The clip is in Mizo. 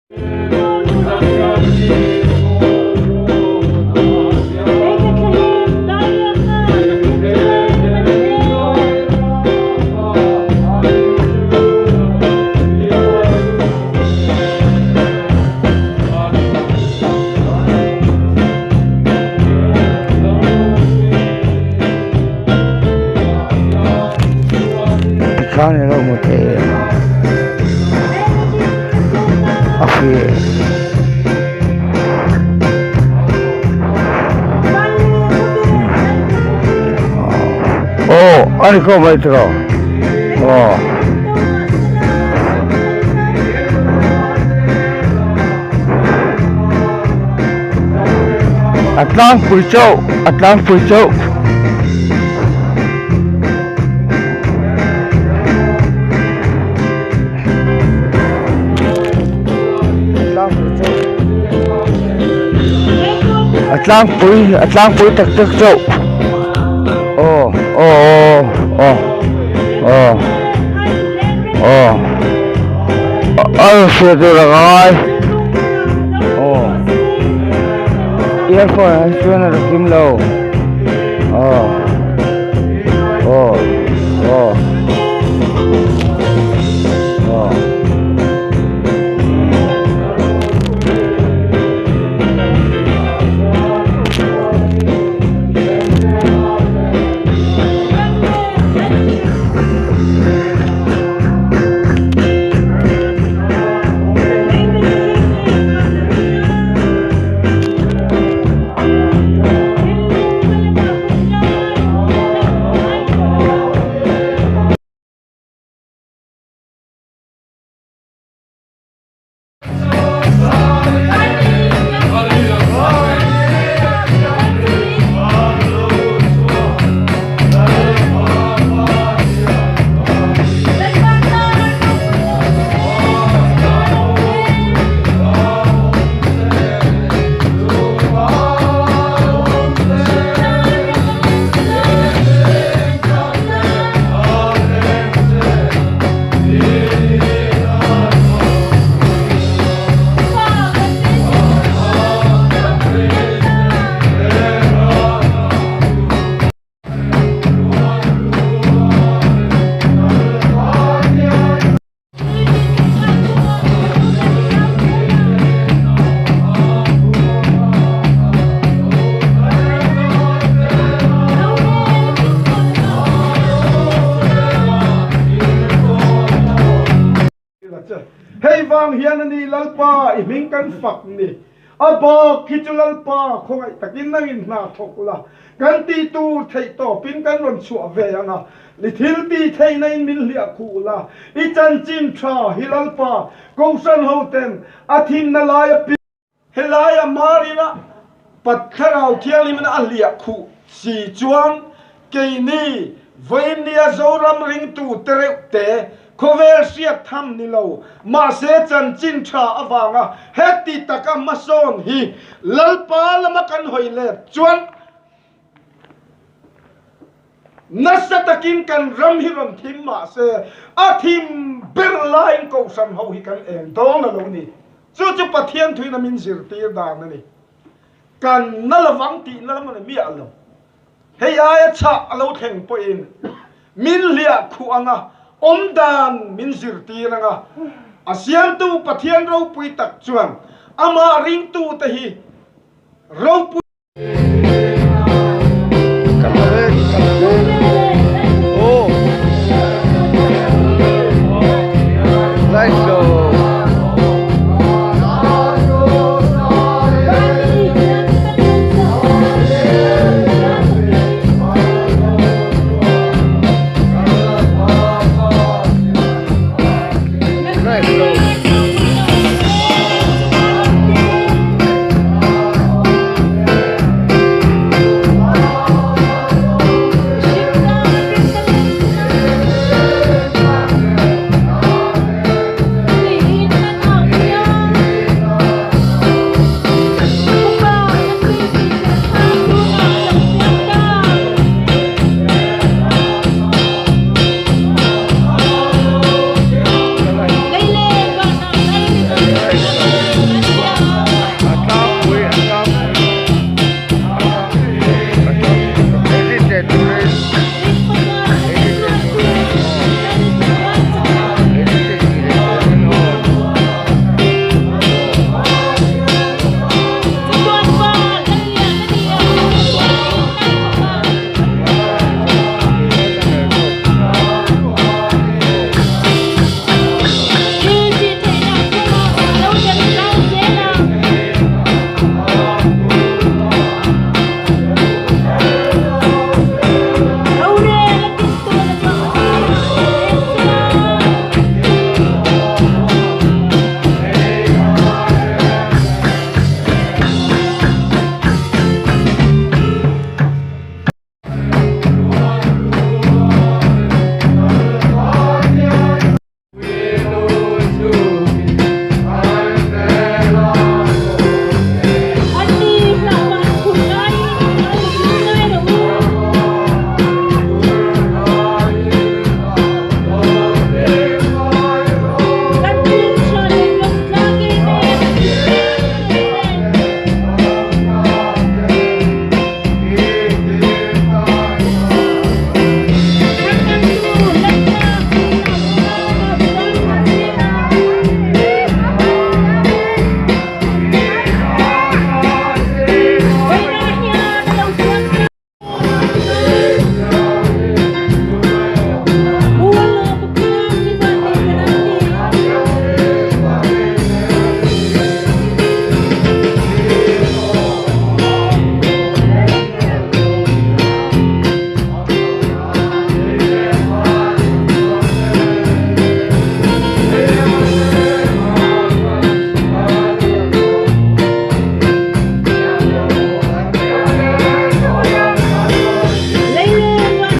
Tikhan i lo hmu thei em a fiah aw a ni khawp mai tiraw aw. A tlangpui chauh a tlangpui chauh. A tlangpui a tlangpui tak tak chauh aw aw aw aw aw aw a hriat tur a ngai aw earphone ah hi chuan a rawn kim lo aw aw aw aw. Hei vang hian a ni Lalpa i hming kan fak ni. A bak hi chu Lalpa khawngaih takin nangin hna thawk la, kan tih tur theih tawpin kan rawn chhuah ve ang a, i thil tih theihna in min hliah khuh la, i chanchin tha hi Lalpa Kohhran hoten a thinna laia pi. Helaia Marina Patthlarau Thianghlimin a hliah khuh si chuan keini vawinia Zoram ringtu te reuh te khawvel hriat tham ni lo mahse chanchin tha avanga heti taka hmasawn hi Lalpa lama kan hawi let chuan nasa takin kan ram hi rawn thim mahse a thim ber laiin Kohhran ho hi kan eng dawn a lo ni. Chu chu Pathian thuin a min zirtir dan a ni. Kan na lovang tihna lam a ni miah lo. Hei aia chhah a lo thleng pawhin min hliah khuh ang a, awm dan min zirtir ang a. A siamtu Pathian ropui tak chuan amah ringtute hi ropui.